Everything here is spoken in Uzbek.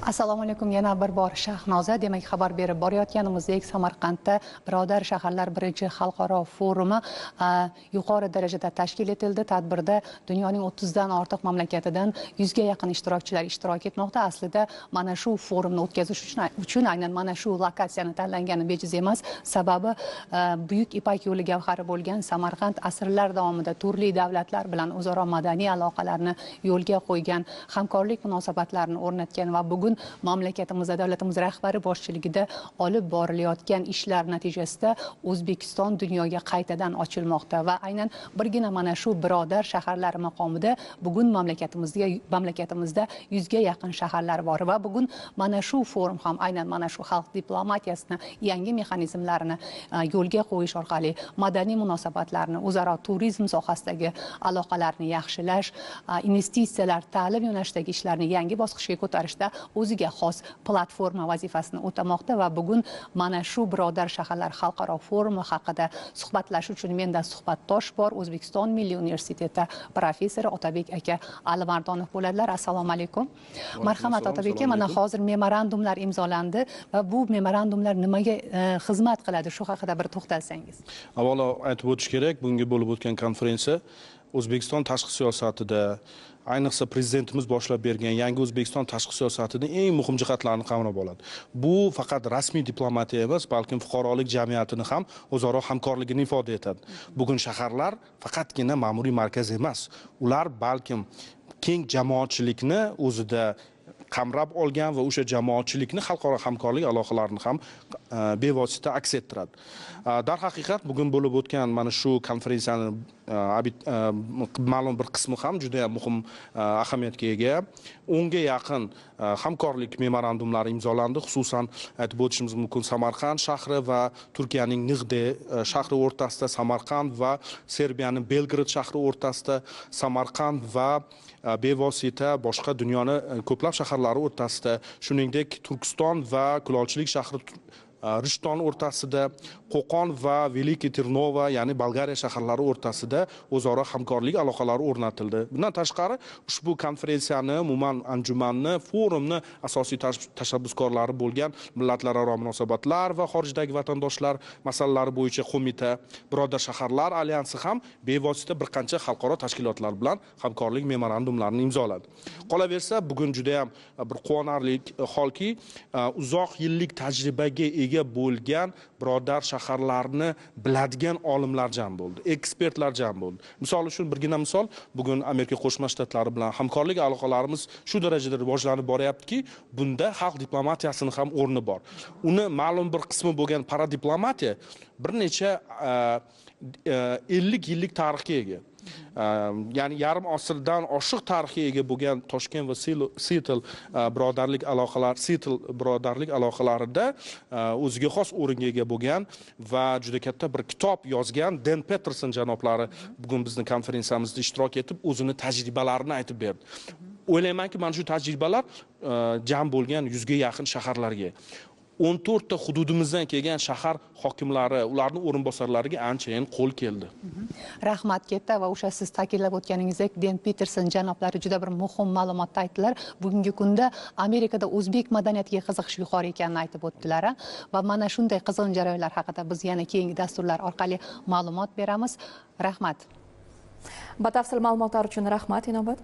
Assalomu alaykum yana bir bor Shahnoza. Demak, xabar berib borayotganimizdek, Samarqandda birodar shaharlar birinchi xalqaro forumi yuqori darajada tashkil etildi. Tadbirda dunyoning 30 dan ortiq mamlakatidan 100 ga yaqin ishtirokchilar ishtirok etmoqda. Aslida mana shu forumni o'tkazish uchun aynan mana shu lokatsiyani tanlangani bejiz emas. Sababi Buyuk Ipak yo'li gavhari bo'lgan Samarqand asrlar davomida turli davlatlar bilan o'zaro madaniy aloqalarni yo'lga qo'ygan, hamkorlik munosabatlarini o'rnatgan va bugun mamlakatimizda davlatimiz rahbari boshchiligida olib borilayotgan ishlar natijasida O'zbekiston dunyoga qaytadan ochilmoqda va aynan birgina mana shu birodar shaharlar maqomida bugun mamlakatimizda 100 ga yaqin shaharlar bor va bugun mana shu forum ham aynan mana shu xalq diplomatiyasini yangi mexanizmlarini yo'lga qo'yish orqali madaniy munosabatlarni, o'zaro turizm sohasidagi aloqalarni yaxshilash, investitsiyalar, ta'lim yo'nalishidagi ishlarni yangi bosqichga ko'tarishda o'ziga xos platforma vazifasini o'tamoqda va bugun mana shu birodar shaharlar xalqaro forumi haqida suhbatlashish uchun menda suhbatdosh bor. O'zbekiston Milliy universiteti professori Otabek aka Alimardonov bo'ladilar. Assalomu alaykum. Marhamat Otabek aka, mana hozir memorandumlar imzolandi va bu memorandumlar nimaga xizmat qiladi, shu haqida bir to'xtalsangiz. Avvalo aytib o'tish kerak, bunga bo'lib o'tgan konferensiya O'zbekiston tashqi siyosatida, ayniqsa prezidentimiz boshlab bergan yangi O'zbekiston tashqi siyosatining eng muhim jihatlarini qamrab oladi. Bu faqat rasmiy diplomatiya emas, balkim fuqarolik jamiyatini ham o'zaro hamkorligini ifoda etadi. Bugun shaharlar faqatgina ma'muriy markaz emas, ular balkim keng jamoatchilikni o'zida qamrab olgan va o'sha jamoatchilikni xalqaro hamkorlik aloqalarini ham bevosita aks ettiradi. Darhaqiqat bugun bo'lib o'tgan mana shu konferensiyani ma'lum bir qismi ham juda ham muhim ahamiyatga ega. 10 ga yaqin hamkorlik memorandumlari imzolandi. Xususan aytib o'tishimiz mumkin, Samarqand shahri va Turkiyaning Nig'de shahri o'rtasida, Samarqand va Serbiyaning Belgrad shahri o'rtasida, Samarqand va bevosita boshqa dunyoni ko'plab shaharlari o'rtasida, shuningdek Turkiston va kulolchilik shahri Rishton o'rtasida, Qo'qon va Veliki Tirnova, ya'ni Bolgariya shaharlari o'rtasida o'zaro hamkorlik aloqalari o'rnatildi. Bundan tashqari ushbu konferensiyani, umuman anjumanni, forumni asosiy tashabbuskorlari bo'lgan millatlararo munosabatlar va xorijdagi vatandoshlar masalalari bo'yicha qo'mita, birodar shaharlar alyansi ham bevosita bir qancha xalqaro tashkilotlar bilan hamkorlik memorandumlarini imzoladi. Qolaversa, bugun juda ham bir quvonarli holki, uzoq yillik tajribaga ega bo'lgan birodar shaharlarni biladigan olimlar jam bo'ldi, ekspertlar jam bo'ldi. Misol uchun birgina misol, bugun Amerika Qo'shma Shtatlari bilan hamkorlik aloqalarimiz shu darajada rivojlanib boryaptiki, bunda xalq diplomatiyasining ham o'rni bor. Uni ma'lum bir qismi bo'lgan paradiplomatiya bir necha 50 yillik tarixga ega. Ya'ni yarim asrdan oshiq tarixga ega bo'lgan Toshkent va Seattle birodarlik aloqalari, Seattle birodarlik aloqalarida o'ziga xos o'ringa ega bo'lgan va juda katta bir kitob yozgan Dan Peterson janoblari bugun bizni konferensiyamizda ishtirok etib, o'zini tajribalarini aytib berdi. O'ylaymanki, mana shu tajribalar jam bo'lgan 100 ga yaqin shaharlarga, 14 ta hududimizdan kelgan shahar hokimlari, ularning o'rinbosarlariga anchayin qo'l keldi. Rahmat katta va o'sha siz ta'kidlab o'tganingizdek, Dan Peterson janoblari juda bir muhim ma'lumotni aytdilar. Bugungi kunda Amerikada o'zbek madaniyatiga qiziqish yuqori ekanini aytib o'tdilar va mana shunday qizg'in jarayonlar haqida biz yana keyingi dasturlar orqali ma'lumot beramiz. Rahmat. Batafsil ma'lumotlar uchun rahmat, Inobat.